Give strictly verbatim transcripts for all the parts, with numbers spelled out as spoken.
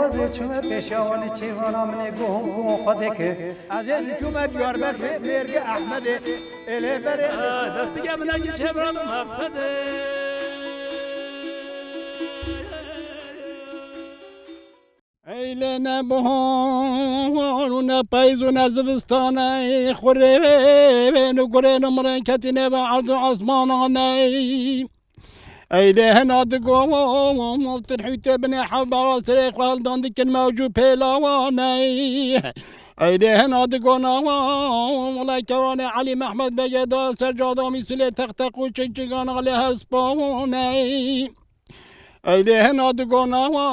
Wezê çûme pêşiya wanî çêvana min ê guh û guh xwe dike. Ez ê çûme Diyarbekirê mêrgê Ehmedê. Ê lê berê. Destige min eki çevra maqsede. Eyle ne bahar û ne peyz û ne zivistan ey xurên û gurên û mirên ketîne ve erd û esmanan ey. Eyle hena digo, tirhûtê binê hevbera serê xwe hildan dikin mewcû pêlawan ey. Eyle hena digo nawa, wela kewanê Elî Mehmed Begê da ser cadamî silê teq teq û çik çigan alê hespawan ey. Eylê hena digo nawa,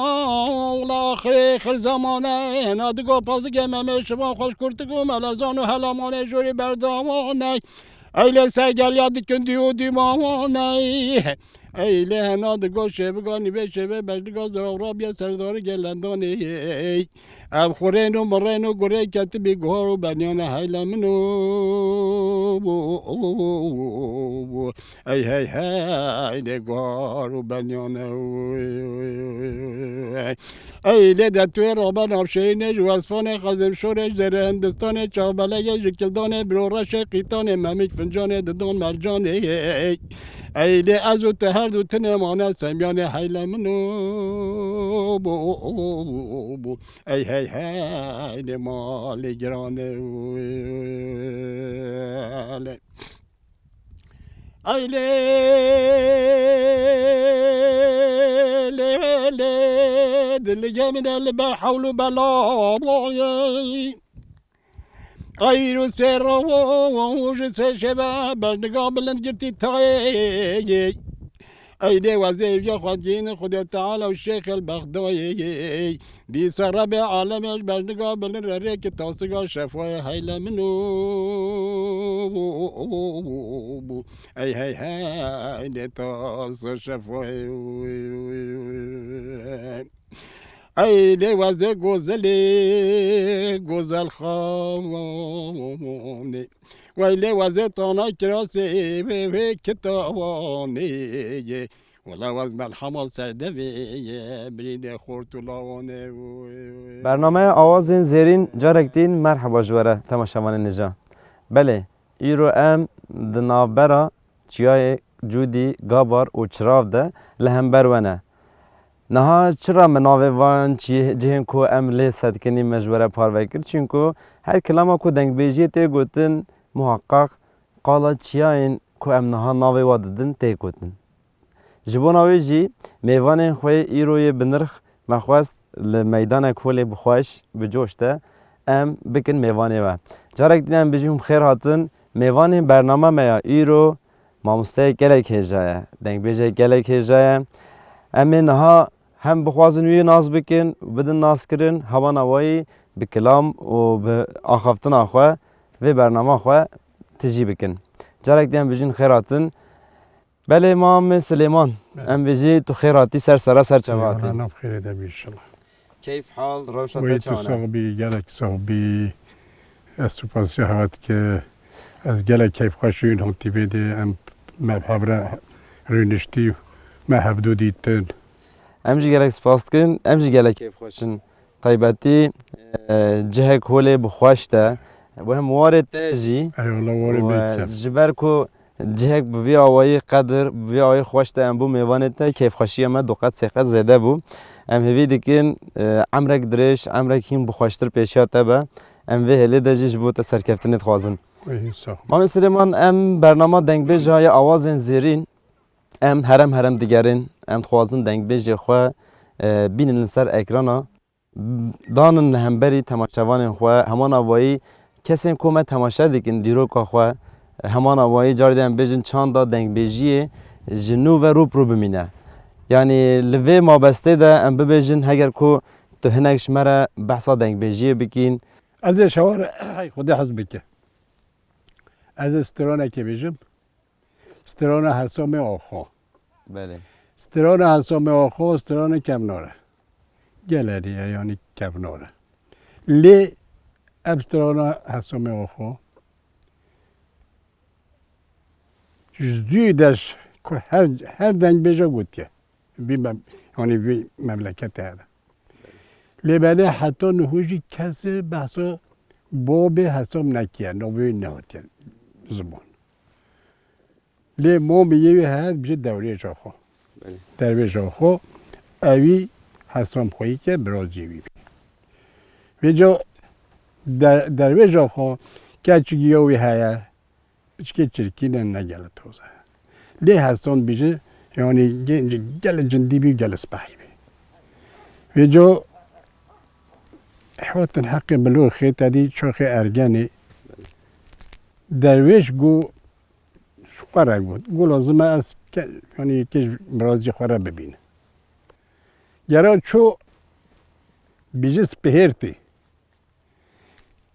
wela axirê xir zeman ey. Hena digo pazigê Memê Şivan xweş kurtik û melezan û helamanê jorî berdawan ey. Eylê sergeliya dikin dî û dîmawan ey. Eylê hena digo şêviga nîvê şêvê beşliga zirav rabiye serdarî gelendan ey. Ev xurên û mirên û gurê ketibî guhar û benyane heyle min û. Ey hey hey lê guhar û benyane. Ey lê de tu ê rabe navşehînê ji wesfanê xezimşorê ji zerê Hindistanê çavbelege ji kildanê biro reşê qîtanê memîk fincanê didan mercanê. Ey lê ez û tu her du tinê mane semyanê heyle min û. Ey hey hey lê malê giran e. Ey lê, lê, lê, dilgê min e li ber hewl û belayê. Ey ro sê roj û sê şeve bejniga bilind girtî tayê. Ey lê wezê vîya xwediyên Xwedê Teala û Şêx el Bexdayê. Dîsa Rebê alemê ji bejniga bilind re rêkî tasiga şefoyê heyle min û. Ey hey hey lê tasa şefoyê. Ey lê wezê gozelê, gozel xanê. Wey lê wezê tana kirasê, wê, wê kitawanê. Wela wez melhema serdevê ye, birînê xort û lawanê. Bernameya Awazên Zêrîn carek din merheba ji we re temaşevanên nija. Belê, îro em di navbera çiyayê Cûdî, Gabar û Çirav de li hember we ne. Niha çira me navê van çi-, cihên ku em lê sedikin me ji we re parve kir? Çunku her kilama ku dengbêjiyê tê gotin, muheqeq qala çiyayên ku em niha navê wa didin tê gotin. Ji bona wê jî mêvanên xwe yê îro yê bi nirx me xwest li meydanek holê bi xweş, bi coş de em bikin mêvanê we. Carek din em bijîm xêr hatin mêvanên bernama me ya îro, mamosteyek gelek hêja ye, dengbêjek gelek hêja ye. Em ê niha hem bixwazin wî nas bikin û bidin naskirin, heman awayî bi kilam û bi axaftina xwe vê bernama xwe tijî bikin. Carek din em bijîn xêr hatin. Belê Mamê Silêman, belê. Em bijî tu xêr hatî ser sera ser çava hatî. Eyvallah, nav xêrê de bî inşallah. Keyf hal, rewşa te çawan e? Wey tu sax bî, gelek sax bî. Ez supasiya hat ke ez gelek keyfxweş in hatî vê de em me hevre rûniştî, me hevdû dîtin. Em jî gelek spas dikin, em jî gelek keyfxweş in. Taybetî, e, cihek holê bi xweş de. Û hem warê te jî. Eyvallah, warê û, me e, te. Ji ber ku cihek bi vî awayî qedir, bi vî awayî xweş de em bû mêvanê te, keyfxweşiya me du qet sê qet zêde bû. Em hêvî dikin, e, emrek dirêj, emrek hîn bi xweştir pêşiya te be. Em vê hêlê de jî ji bo te serkeftinê dixwazin. Wê, sağ ol. Mamê Silêman, em bernama dengbêja ya Awazên Zêrîn, em herem herem digerin, em dixwazin dengbêjê xwe, e, bînin li ser ekrana. Danin li hemberî temaşevanên xwe, heman avayî kesên ku me temaşe dikin dîroka xwe, heman avayî carî de em bêjin çanda dengbêjiyê ji nû ve rû bi rû bimîne. Yanî li vê mabestê de em bibêjin heger ku tu hinek ji me re behsa dengbêjiyê bikîn. Ez ê şewar hey Xwedê hez bike. Ez ê stranekê bêjim. Strana Hesamê Axa. Belê. Strana Hesamê Axo, strana kevnar e. Geleriye, yanî kevnar e. Lê ev strana Hesamê Axo, ji dû deş ku her, her dengbêja gotiye. Vî mem-, yanî vî memleketê hene. Lê belê heta niho jî kesê behsa babê Hesam nekiye, navê wî nehatiye ziman. Lê mamê yê wî heye, dibêje Derwêj Axo. Belê. Derwêj Axo, ewî Hesam xweyî ke, birazî wî bî. Vêca Der-, Derwêj Axo, keçik ya wî heye, piçkê çirkîn e, ne gele toze. Lê Hesam dibêje, yanî gel-, gele cindî bî, gele spehî bî. Vêca hatin heqê Bilo Xê, te dî çaxê ergenê, Derwêj got, ji xwe re got. Got lazim e ez ke-, yanî yekê ji birazî xwe re bibînim. Gera çû, dibêje Spihêrtê.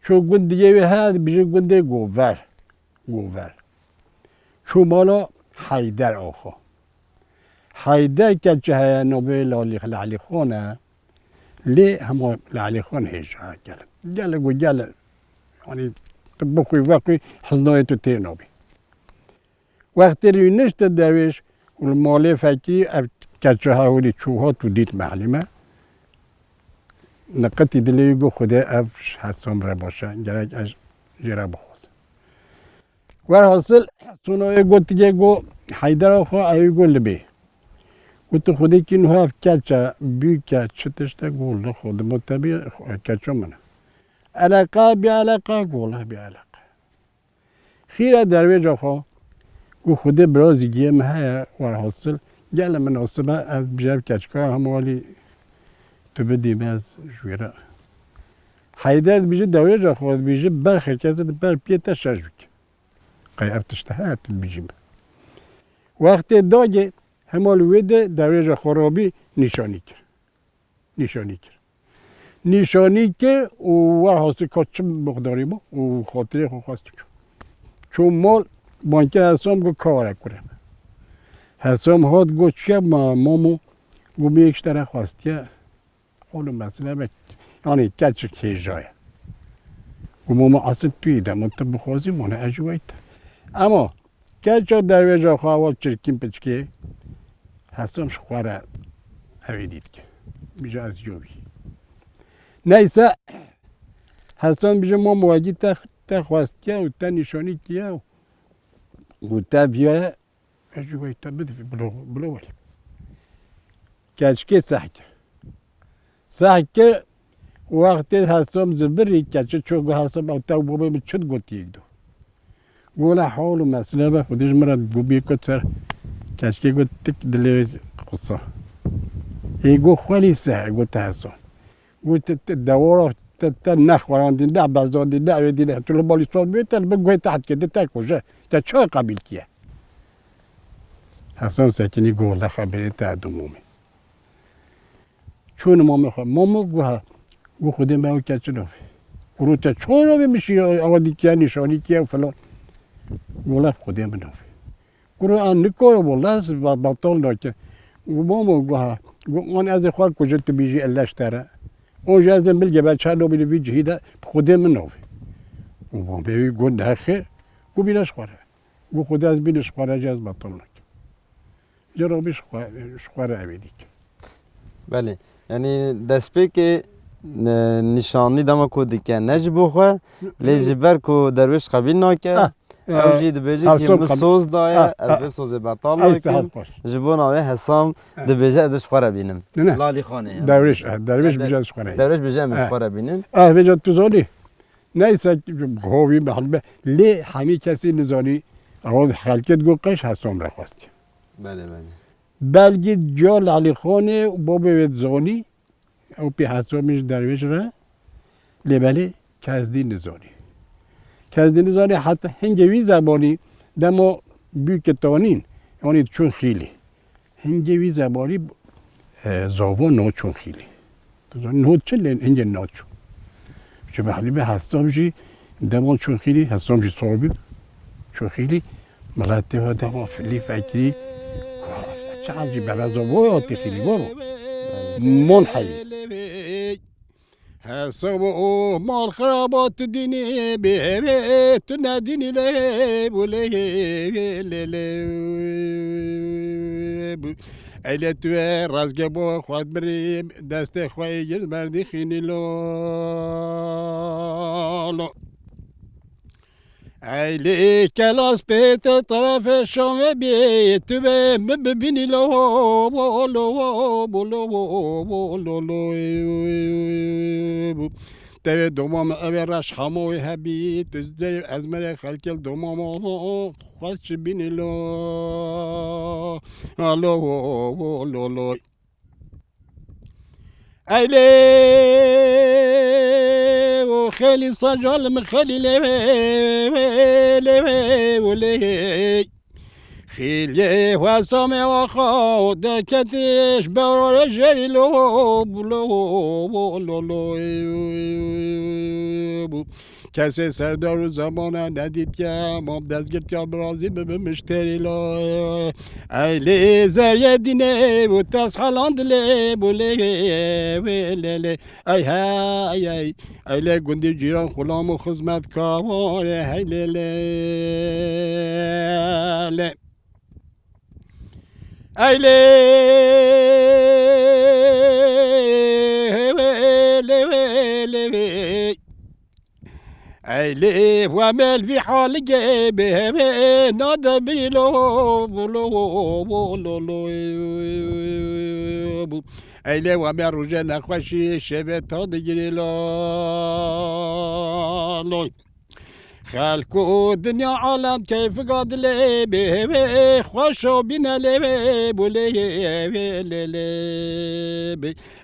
Çû gundê wî heye, dibêje gundê Gover. Gover. Çû mala Heyder Axo. Heyder keçik heye, navê Lalî-, Lalîxan e. Lê hema Lalîxan hêja gelek. Gelek û gelek. Yanî tu bixwî vexwî, hiznayê tu tê nabî. Wextê rûnişte Derwêj û li malê fekirî, ev keçik hewlî çû hat û dît mehlîme. Niqitî dilê wî got, Xwedê ev Hesam re baş e, gerek ez jê re bixwazim. Werhasil, sona wê gotikê got, Heyder Axo, ewî got li bê. Got, tu Xwedê kî niha ev keç e, bûk e, çi tişt e, got, li Xwedê bo te bî, keça min e. Eleqa bî eleqa, got, wele bî eleqa. Xîra Derwêj Axo, got, Xwedê birazî giyê min heye, werhasil, gele minasib e, ez dibêje ev keçika hema welî tu bidî min, ez ji wî re. Heyder dibêje, Derwêj Axo, dibêje, berxê kesê di ber piyê te şer bike. Qey ev tişt heye tu dibêjî min? Wextê dagê hema li wê de Derwêj Axo rabî nîşanî kir. Nîşanî kir. Nîşanî kir û werhasil ka çi mixdarî bû û xatirê xwe xwest û çû. Çû mal, bang kir Hesam, got, ka were kurê min. Hesam hat got, çi ye ma-, mamo? Got, min yek ji te re xwestiye. Oğlum, mesela bek, yanî keçik hêja ye. Û mama esil tu yî de, min tu bixwazî, mane ez ji we te. Ema keça Derwêj Axo, ewa çirkîn piçkê, Hesam ji xwe re ewê dît ki. Bije ez yo bî. Neyse, Hesam bije mama wegî te, te xwestiye û te nîşanî kiye û te viye Ez ji we te bidivî, bilo, bilo welî. Keçikê seh kir. Seh kir, wextê Hesam zibirî, keçik çû got, Hesam, ew te û babê min çi digot yek du? Got, wele hol û mesele be, Xwedê ji min re digobî ku ser. Keçikê got, tik dilê qisa. Ê got, xwelî seh, got Hesam. Got, te, te dewara te, te nexwerandî, ne bezandî, ne ewêdî, ne tu li malî sor bûyî, te li bin guhê te hetkê, te kuje. Te çawa qebîl kiye? Hesan sekinî got, wele xeberê te du momê. Çûn momê xwe. Momo got, ha. Got, Xwedê me ew keçin ov. Kuro te çawa rovê min şî, awa dî kiye, nîşanî kiye û filan. Got, wele Xwedê min ov. Kuro, an nikare, wele ez be-, betal nake. Got, momo, got, ha. Got, an ez ê xwe kujim, tu bêjî elle ji te re. O jî ez ê milgê be çar nobî li vî cihî de, bi Xwedê min navê. Û babê wî got, nexêr. Got, bîne ji xwe re. Got, Xwedê ez bîne ji xwe re jî ez betal nakim. Ji rabî ji xwe, ji xwe re ewê dîk. Belê. Yanî destpêkê, e, nîşanî dema ku dike ne ji bo xwe, lê ji ber ku derwêş qebîl nake, ah, ew, eh, jî dibêje ki, Hesam min qeb-, soz daye, ah, ez, ah, vê sozê betal nakim. Ji bona wê Hesam, eh, dibêje ez ji xwe re bînim. Ne, ne. Lalîxanê ye. Derwêş, eh, derwêş, eh, bije ez ji xwe re. Derwêş bije em ji xwe re bînim. Eh, vêca tu zanî. Neyse, hovî be, lê hemî kesî nizanî. Ew xelkê digot qey ji Hesam re xwest. Belê, belê. Belkî ciya Lalîxanê û babê wê dizanî, ew pê Hesamî ji derwêş re, lê belê kes dî nizanî. Kes dî nizanî, heta hingê wî zemanî dema bûke tanîn, yanî diçûn xîlî. Hingê wî zemanî, e, zava naçûn xîlî. Tu zanî, not çi lê hingê naçûn. Ji behlî be Hesam jî dema çûn xîlî, Hesam jî sabî çûn xîlî, miletê ve dema filî fekirî, ku Te hecî bebeza bo ya têxîlî bo. Mon heyî. Hesab û mal xiraba tu dînî bê, tu nedînî lê bû lê lê lê. Eyle tu ê rezge bo xwe birî, destê xwe yê girt merdî xînî lo. Eylê kelas pê te terefê şamê bê, tu bê min bibînî lo, lo, lo, lo, lo, lo, lo. Tevê doma min evê reş hamo wê hebî, tu zerê ez merê xelkê doma min xwest çi bînî lo, lo, lo, lo. Eylê û xêlî sacal min xêlî lê lê lê. Xêlê Hesamê axa û derketiş berore jêrî lo, lo, lo, lo. Kesê serdar û zemana nedîtiye, mam destgirtiya birazî bibimiş têrî lo. Ey lê zeriyê dînê û teshelan dilê bû lê wê lê lê. Ey hey ey. Ey lê gundî cîran xulam û xizmetkarê hey lê lê lê. Ey lê wê lê wê lê wê. Ey lê wemel vî haligê bê nade bî lo, lo, lo, lo. Ey lê wemel rojê nexweşî şevê ta digirî lo, lo. Xelk û dinya alem keyfika dilê bê xweş û bîne lê bû lê lê lê.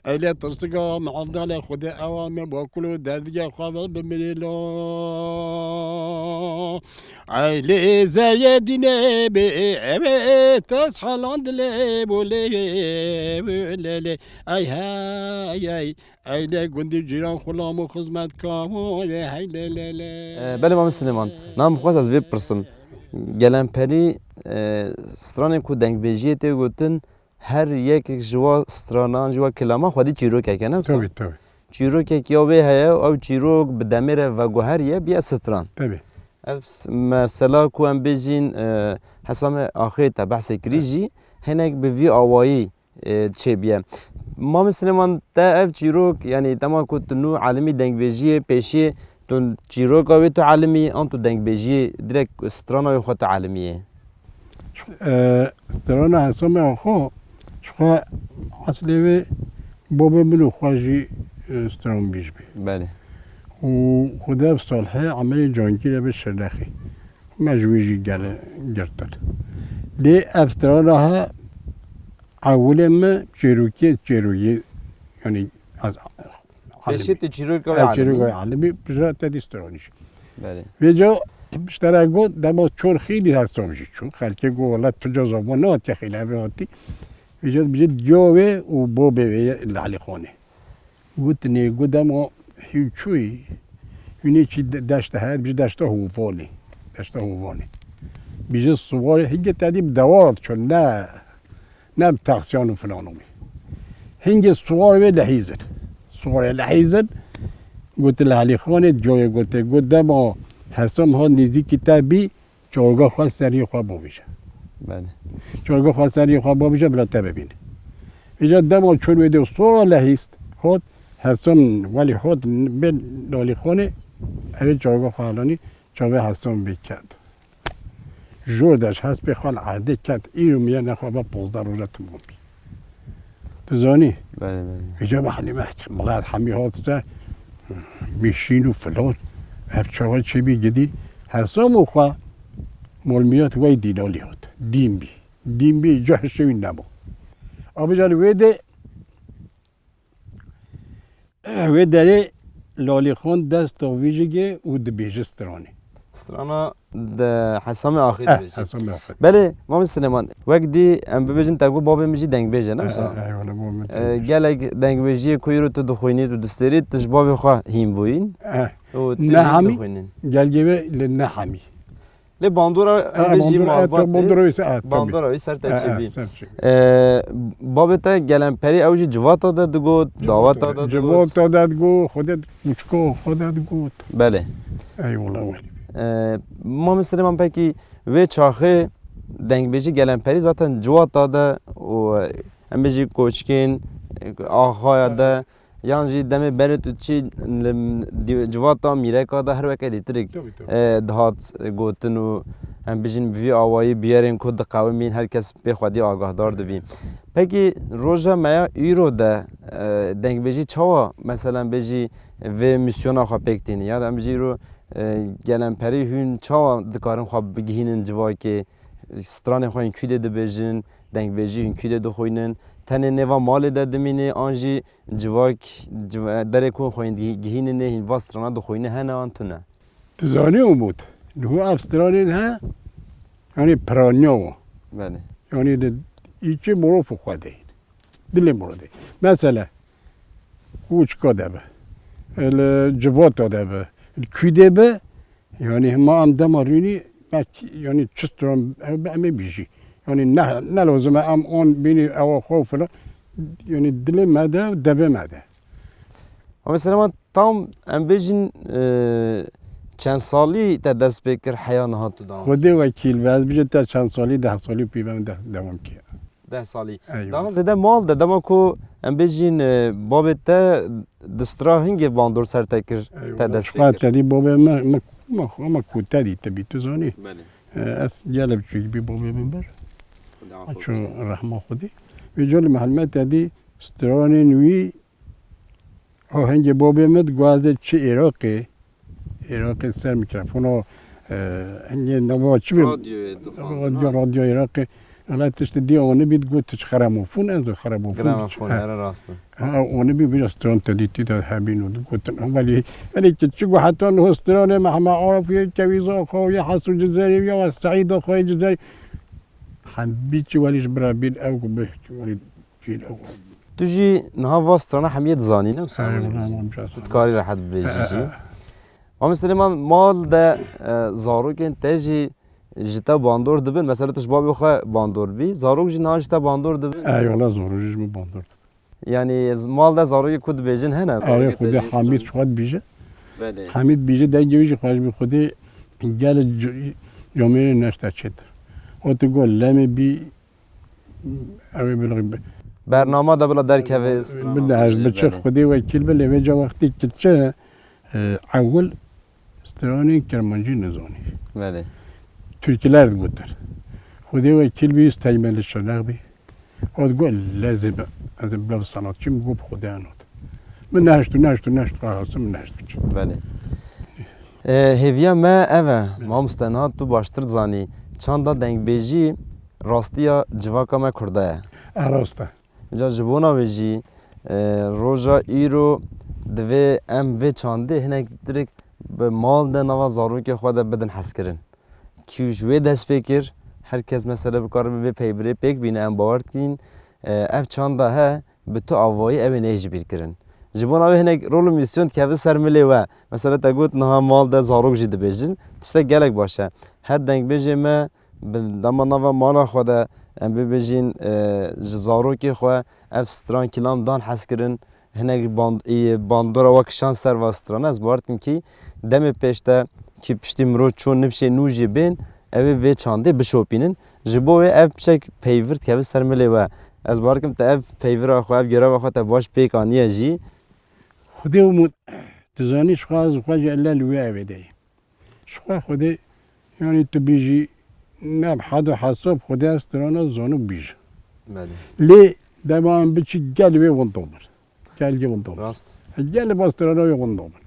Ey lê tirsika min evdalê Xwedê ewa me bakul û derdigê xwe ve bimirî lo. Ey lê zeriyê dînê bê evê teshelan dilê bû lê lê lê. Ey hey ey. Ey lê gundî cîran xulam û xizmetkarê hey lê lê lê. E, belê Mamê Silêman, nam xwest ez vê pirsim. Gelemperî, e, stranên ku dengbêjiyê tê gotin, her yek ji wa stranan, ji wa kilaman xwedî çîrokek e, ne wisa? Tabii, tabii. Çîrokek ya wê heye, ew çîrok bi demê re veguheriye, bîye stran. Tabii. Ev s-, mesela ku em bêjîn, e, Hesamê Axê te behsê kirî jî, hinek bi vî awayî, e, çêbîye. Mamê Silêman, te ev çîrok, yanî dema ku tu nû elimî dengbêjiyê pêşiyê, tu çîroka wê tu elimî, an tu dengbêjiyê direk strana wê xwe tu elimiyê? E, strana Hesamê Axo, ji xwe eslê wê babê min û xwe jî, e, stranbîj bî. Belê. Û Xwedê ev Salihê Emelê Cangîrê bi Şirnexê. Me ji wî jî gel girtin. Lê ev strana ha ewilê min çêrokê, çêrokê, yanî ez Pêşî tu çîroka wê elimî. Ew çîroka wê elimî, piştre te dî stranî jî. Belê. Vêca piştre got, dema çor xîlî hesab jî çû. Xelkê got, wela tu ca zava nehatiye xîlê evê hatî. Vêca dibêje diya wê û babê wê ye li Elîxanê. Gotinê, got dema hûn çûyî, hûnê çî de-, deşte heye, dibêje deşta Hovanê. Deşta Hovanê. Dibêje siwarê, hingê te dî bi dewar diçûn, ne, ne bi taksiyan û filan û wî. Hingê siwarê wê lehîzin. Siwarê lehîzin, gotin li Elîxanê, diya wê gote, got dema Hesan hat nêzîkî te bî, çorga xwe seriyê xwe bavêje. Belê. Çorga xwe seriyê xwe bavêje bila te bibîne. Vêca dema çûn wê dê sora lehîst, hot, Hesan welî hot bên Elîxanê, ew ê çorga xwe helanî, çavê Hesan bê ket. Jor de ji hespê xwe li erdê ket, îro miye nexwe be pozdeh roja timam bî. Tu zanî? Belê, belê. Vêca be Helîme, milet hemî hat ser, mêşîn û filan. Ev çawa çêbî gidî? Hesan û xwe mal milet wey dîlalî hat. Dîn bî. Dîn bî, ca hişê wî nema. Abijan wê de, wê derê Lalîxan dest da vî jigê û dibêje stranê. Strana de Hesamê Axê Eh, dibêje. Hesamê Axê. Belê, Mamê Silêman, wek dî em bibêjin te got babê min jî dengbêj e, ne wisa? Eh, eh, eyvallah, babê min Eh, dengbêj. Gelek dengbêjiyê ku îro tu dixwînî, tu distêrî, tu ji bavê xwe hîn bûyîn. Eh, û tu ne jî hemî, dixwînîn. Gelgê wê li ne hemî. Lê bandora em Ha, bêjî bandora, malbatê, bandora wî ser, ha, tabii. Bandora wî ser te Ha, ha, çêbî. ser çêbî. Ee, babê te gelemperî ew jî civata de digot, daweta de digot. Civata de digot, xwe de kûçka xwe de digot. Belê. Eyvallah welî. Ee, Mamê Silêman, pekî wê çaxê dengbêjî gelemperî zaten civata de û, e, em bêjî koçkên, e, axaya de, yan jî demê berê tu çî li di-, civata mîreka de her weke dîtirik, Tabii, tabii. e, dihat gotin û em bijîn bi vî awayî biyerên ku diqewimîn her kes pê xwedî agahdar dibî. Pekî roja me ya îro de, e, dengbêjî çawa, meselen bêjî vê mîsyona xwe pêk tînî? Ya da em bijî îro, e, gelemperî hûn çawa dikarin xwe bigihînin civakê, stranên xwe hîn kû de dibêjin, dengbêjî hîn kû de dixwînin, tenê nêva malê de dimînê an jî civak, civ-, derê ku xwe hîn gihî-, gihînînê hîn va strana dixwîne hene an tune? Tu zanî Umut, niho ev stranên he, yanî piraniya wa. Belê. Yanî di îçê mirof xwe de. Dilê mirof de. Mesela, kûçka de be, li civata de be, li kû de be, yanî hema em dema rûnî, me k-, yanî çi stran em ê bîjî. Yanî ne, ne lazim e em an bînî ewa xwe filan. Yanî dilê me de, devê me de. Ama Silêman, tam em bêjin, e, çend salî te dest pê kir heya niha tu dawam? Xwedê wekîl be, ez bêjim te çend salî, deh salî pê ve min de-, dewam kir. Deh salî. Eyvallah. Daha zêde mal de, dema ku em bêjin, e, babê te di stran hingê bandor ser te kir, te Eyvallah. dest pê Çiqa kir? Te dî babê me, me, me, me ku te dî, te bî, tu zanî. Belê. E, ez gelek biçûk bî babê min bir. Xwedê afo Aço bike. Rehma Xwedê. Vê calê me helmet te dî stranên wî, o hingê babê min diguhazê çi Iraqê, Iraqê ser mikrofona, e, hingê nava çi bê? Radyoyê dixwandin, Radyo, ha? Radyo Iraqê. Wela tiştê dî anî bî digot tu çi xeramofon, ez xeramofon Gramofon, Ha. Here rast bû. Ha, anî bî biraz stran te dîtî de hebîn û digotin. Ama lê, belê ki çi gu heta niho stranê Mehmet Arif yê Kevîza xwe yê Hesu Cizerî ya Seîda xwe yê Cizerî. Hembî çi welî ji bira bîn ew ku bi welî bîn ew. Tu jî niha va strana hemiyê dizanî, ne? Eyvallah, Mam Casim. Tu dikarî rehet bibêjî jî. He, he, he. Mamê Silêman, mal de, e, zarokên te jî ji te bandor dibin. Mesela tu ji babê xwe bandor bî, zarok jî niha ji te bandor dibin. Eyvallah, zarok jî ji min bandor dibin. Yanî z-, mal de zarokê ku dibêjin hene, Erê zarokê te Xwedê jî Hamîd stran. Xwed bîje. Belê. Hamîd bîje dengê wî jî xweş bî Xwedê gel c-, camêrê neşte çêtir. O tu got lemê bî, ew ê bilixî bi-, Bernama de bila derkeve stran Bila ez bîje, biçe belê. Xwedê wekîl be lê vêca wextê ki çi, e, ewil stranên Kirmancî nizanî. Belê. Tirkiler digotin. Xwedê wekîl bî, Steymeli Şirnex bî. O digot, lezê be, ez ê bila bi sanatçî min got bi Xwedê enot. Min nehişt û nehişt û nehişt û min nehişt biçim. Belê. E, hêviya me ev e, Belê. Mamoste, niha tu baştir dizanî. Çanda dengbêjî rastiya civaka me Kurda ye. E, rast e. Ca ji bona wê jî, e, roja îro divê em vê çandê hinek dirêk bi mal de nava zarokê xwe de bidin hezkirin. Kî ji wê dest pê kir, her kes mesele bikare bi vê peyvirê pêk bîne, em bawer dikin, e, ev çanda he, bi tu avayî ew ê neyê ji bîr kirin. Ji bona wê hinek rol û mîsyon dikeve ser milê we. Mesela te got niha mal de zarok jî dibêjin. Tiştek gelek baş e. Her dengbêjê me bi dema nava mala xwe de, em bibêjin, e, ji zarokê xwe ev stran kilam dan hez kirin. Hinek band-, ê, bandora we kişand ser va strana. Ez bawer dikim kî demê pêş de kî piştî mirov çû nifşê nû jî bên, ew ê vê çandê bişopînin. Ji bo wê ev piçek peyvir dikeve ser milê we. Ez bawer dikim te ev peyvira xwe, ev gereva xwe te baş pêk aniye jî. Xwedê û mut-, tu zanî ji xwe ez xwe ji elle li wê evê de yê. Ji xwe Xwedê, yanî tu bîjî, ne bi had û hesab Xwedê ez strana zanû bîjim. Belê. Lê dema em biçî gel wê winda bin. Gel wê winda bin. Rast. Gel ba strana wê winda bin.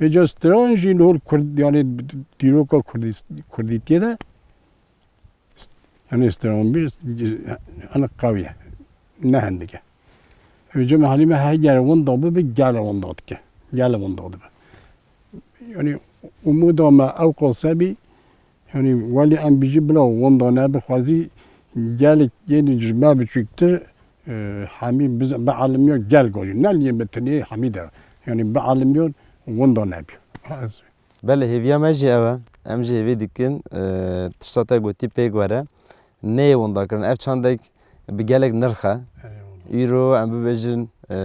Vêca stran jî li hol Kurd, yanî dîroka Kurdîs-, Kurdîtiyê de Yanî stran bî, ana qewiye. Ne hindik e. Ew cem halî me heger winda bibe, gel winda dike. Gel winda dibe. Yanî umuda me ew qase bî, yanî welî em bijî bila winda nebixwazî, gelek yê ji me biçûktir, e, hemî biz-, bielimiya gel gajî. Ne liyê bi tinê hemî de. Yanî bielimiya winda nebî. Belê, hêviya me jî ew e. em jî hêvî dikin, e, tişta te gotî pêk were. Neyê winda kirin. Ev çandek bi gelek nirx e. Eyvallah. Îro em bibêjin, e,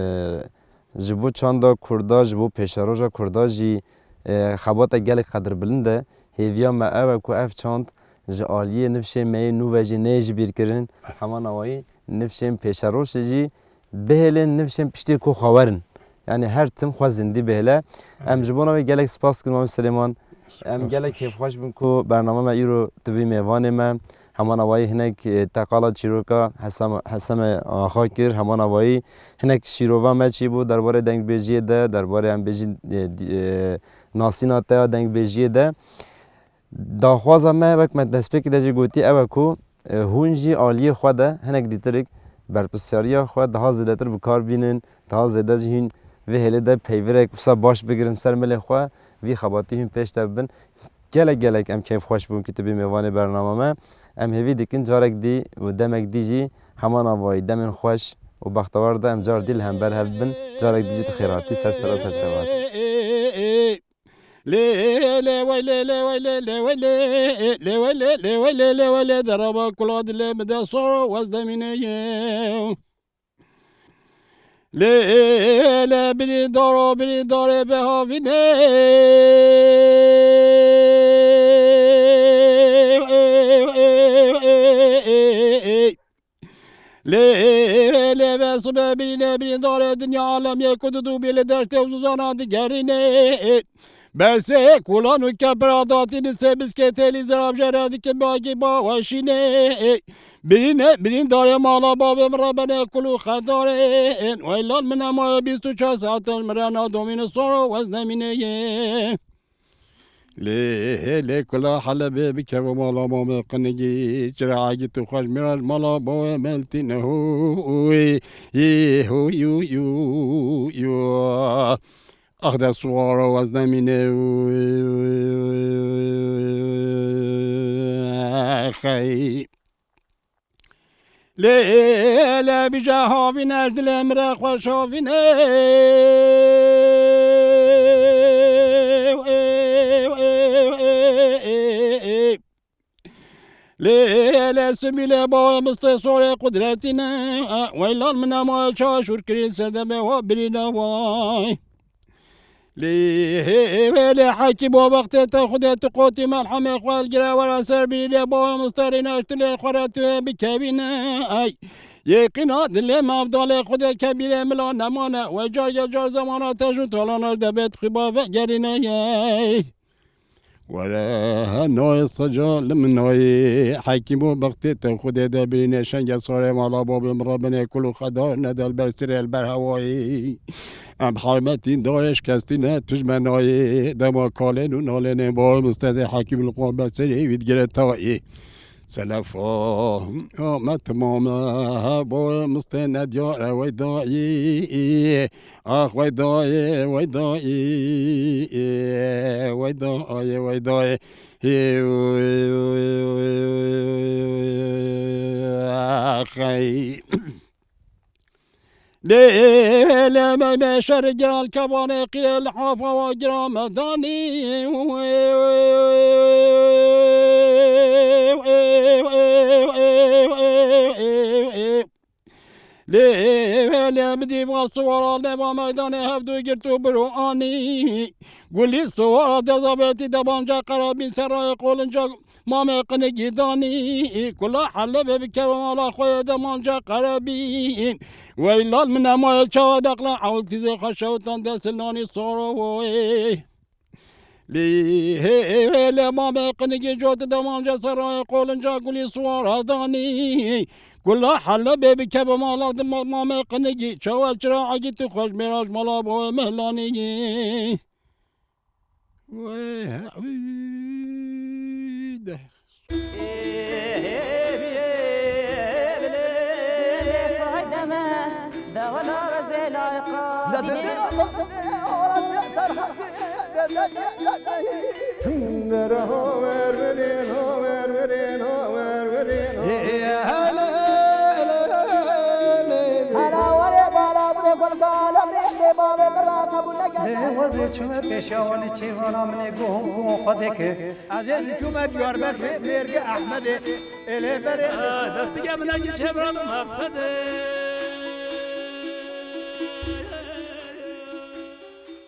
ji bo çanda Kurda, ji bo pêşeroja Kurda jî, e, xebata gelek qedirbilind e. Hêviya me ew e ku ev çand ji aliyê nifşên me yê nû ve jî neyê ji bîr kirin. Hema navayî nifşên pêşerojê jî bihêlin, nifşên piştê ku xwe werin. Yani her tim xwe zindî bihêle. Em ji bona wê gelek spas dikin Mamê Silêman. Em gelek kêfxweş bin ku bername me îro tu bî mêvanê me. Hema navayî hinek, e, te qala çîroka Hesam-, Hesemê Axa kir. Hema navayî hinek şîrova me çî bû derbarê dengbêjiyê de, derbarê em bêjin, e, di-, e, nasîna te ya dengbêjiyê de. Daxwaza me, wek me destpêkê de jî gotî, ew e ku, e, hûn jî aliyê xwe de hinek dîtirik berpirsiyariya xwe daha zêdetir bi kar bînin, daha zêde jî hîn vê hêlê de peyvirek wisa baş bigirin ser milê xwe, vî xebatî hîn pêş de bibin. Gelek gelek em keyfxweş bûn ku tu bî mêvanê bernama me. Em hêvî dikin carek dî û demek dî jî heman avayî demên xweş û bextewar de em car dî li hember hev bibin. Carek dî jî tu xêr hatî ser sera ser çava te. Lê, lê, wey, lê, lê, wey, lê, lê, wey, lê, lê, wey, lê, lê, wey, lê, lê, wey, lê, deraba kula dilê min de soro wez demîne ye. Lê, lê, birîndaro, birîndarê behavîne. Lê, lê, be sibe birîne, birîndarê dinya alemê ku didû bî li deştê û zuzana digerîne. Bersê kulan û kepira datî nisê biskê têlî zirab jere dikin bagî baweşîne. Birîne, birîndarê mala bavê min re benê kul û xedarê. Weylan min emaye bîst û çar saetin min re nadomîne soro wez nemîne ye. Lê, lê kula Helebê bikeve mala Mamê Qinigî, çira egî tu xweş mîraş mala bawê Meltî ne hu, hu, hu, hu, hu, hu. Ax de suwara wez nemîne, hu, hu, hu, hu, xey. Lê, lê, bîja havîne, ji dilê min re xweş havîne. Lê, lê, Sibîlê bawê mistê sorê qudretî ne. Weylan min emaye çaşûr kirî ser demê wa birîne way. Lê, lê, Hekîmo, wextê te Xwedê tu qotî merhemê xwe hilgire were ser birînê bawê misterî neştilê xwe re tu yê bikevîne. Ey, yê qîna dilê mevdalê Xwedê kebîrê mila nemane. We car ya car zemana te ji talana ji debê tu xîba vegerîne. Ey. Were nayê seca li min nayê. Hekîmo, bextê te Xwedê de birîne şenge sarê mala babê min re binê kul û xedar nedel ber sirê li ber hewayê. Em hermetî darê şikestî ne tu ji me nayê. Dema kalên û nalênê bawê mistedê Hekîm li xwe ber serê wî digire tayê. Selefa, Ahmet Mame, bo mistê nediyar e, wey dayî, ax wey dayê, wey dayî, wey dayê, wey dayê. Xey. Lê, lê, me, me, şer giran kevanê qîrê li hafa wa giran me danî. Lê, lê, min dî va siwara neva meydanê hevdû girt û bir û anî. Gulî siwara dezavêtî debanca qerebîn serayê qolinca Mamê Qinigî danî, kula Helebê bikeve mala xwe yê demanca qerebîn. Weylal min emaye çawa deqla ewil tîzê xwe şewtan dest nanî soro woyê. Lê hê, hê, hê, lê Mamê Qinigî cot demanca serayê qolinca gulî siwara danî. Kula Helebê bikeve mala di ma-, Mamê Qinigî. Çawa çira egî tu xweş mêraj mala bawê mehlanî. Wê, wî, de. Çûme pêşiya wan ê çêvana min ê guh û guh Xwedê kir. Ez ê diçûme Diyarbekirê mêrgê Ehmedê. Ê lê berê. Destige min eki çevra bi maqsedê.